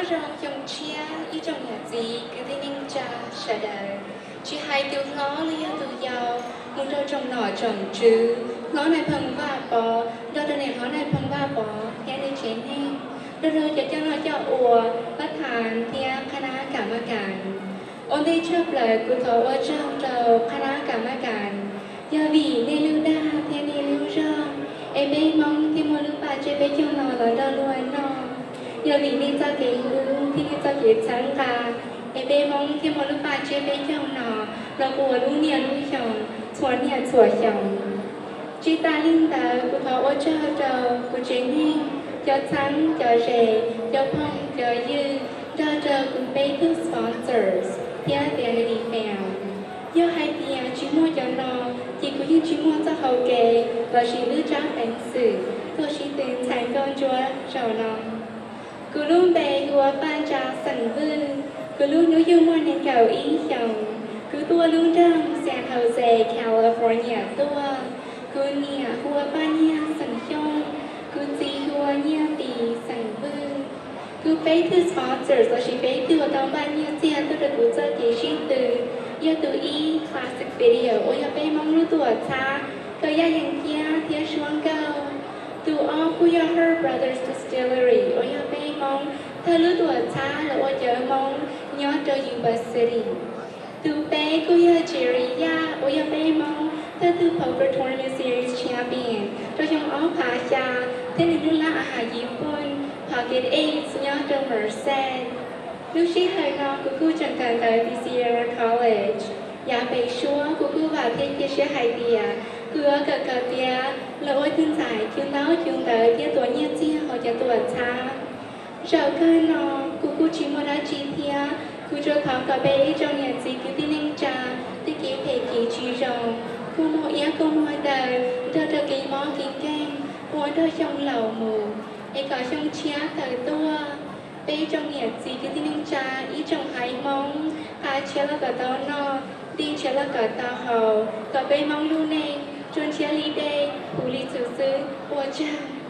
Zoo xyoo tshiab ib tsoom niam txiv kwv tij neej tsa sawv daws, tsis hais tus hlob los yog tus yau, mus rau tsoom nom tsoom tswv, hlob Nais Phoo Vaj Pov nrog rau niam hlob Nais Phoo Vaj Pov thiab nws tsev neeg, nrog rau cov coj noj coj ua, pab tham thiab qhab nab kam maj kam. Ua ntej tshaj plaws kuv thov ua tsaug rau qhab nab kam maj kam, yog vim nej lub dag thiab nej lub zog es peb Hmoob thiaj muaj lub paj tseb peb caug no los nrog luag noj. Yog vim nej txoj kev hlub thiab nej txoj kev txhawb nqa es peb Hmoob thiaj muaj lub paj tseb peb caug no los ua lub niaj lub xyoo, txhua niaj txhua xyoo. Tsis tas li ntawd kuv thov ua tsaug rau kuv tsev neeg, cov txheeb cov ze, cov phooj cov ywg, nrog rau kuv peb tug sponsors thiab Vanity Fair. Yog hais tias tsis muaj cov no, ces kuv yeej tsis muaj txoj hau kev lossis lub tsab peev xwm tuaj sib tw ntxhais nkauj ntsuab zaum no. Kuv lub npe hu ua Paj Ntsa xeem Vwj. Kuv lub hnub yug muaj nees nkaum ib xyoos. Kuv tuaj lub nroog San Jose, California tuaj. Kuv niam hu ua Paj Nyiaj xeem Xyooj. Kuv txiv hu ua Nyiaj Tis xeem Vwj. Kuv peb tug sponsors lossis peb tug uas tau npaj nyiaj txiag tuaj rau kuv txoj kev sib tw yog tus ib Classic Video uas yog peb Hmoob lub tuam txhab kawm yaj yees kiab thiab suab nkauj. Tus ob kuj yog Her Brothers Distillery uas yog peb Hmoob thawj lub tuam txhab los ua cawv Hmoob nyob rau Yuba City. Tus peb kuj yog Jerry Yaj uas yog peb Hmoob thawj tug Poker Tournament Series champion rau xyoo ob phav xya thiab nws lub lab a has Yiv Pooj Pocket Eights nyob rau Merced. Lub sij hawm no kuv kuj tseem kawm ntawv tim Sierra College. Yav pem suab kuv kuj vam thiab cia siab hais tias kuv yuav kawm kom tiav los ua tug ntxhais cug ntaub cug ntawv thiab tuav nyiaj txiag hauv cov tuam txhab. Zaum kawg no kuv kuj tsis muaj dab tsi thiab, kuv tsuas thov kom peb ib tsoom niam txiv kwv tij neej tsa tej kev phem kev tsis zoo, kua muag iab kua muag daw, nrog rau kev mob kev nkeeg ua nrog xyoo laus mus, es kom xyoo tshiab tawm tuaj, peb ib tsoom niam txiv kwv tij neej tsa ib tsoom haiv Hmoob, qab tshiab los kom tau noj, nti ntshiab los kom tau haus, kom peb Hmoob lub neej tsuas ntshiab li dej, puv li txhuv xwb. Ua tsaug.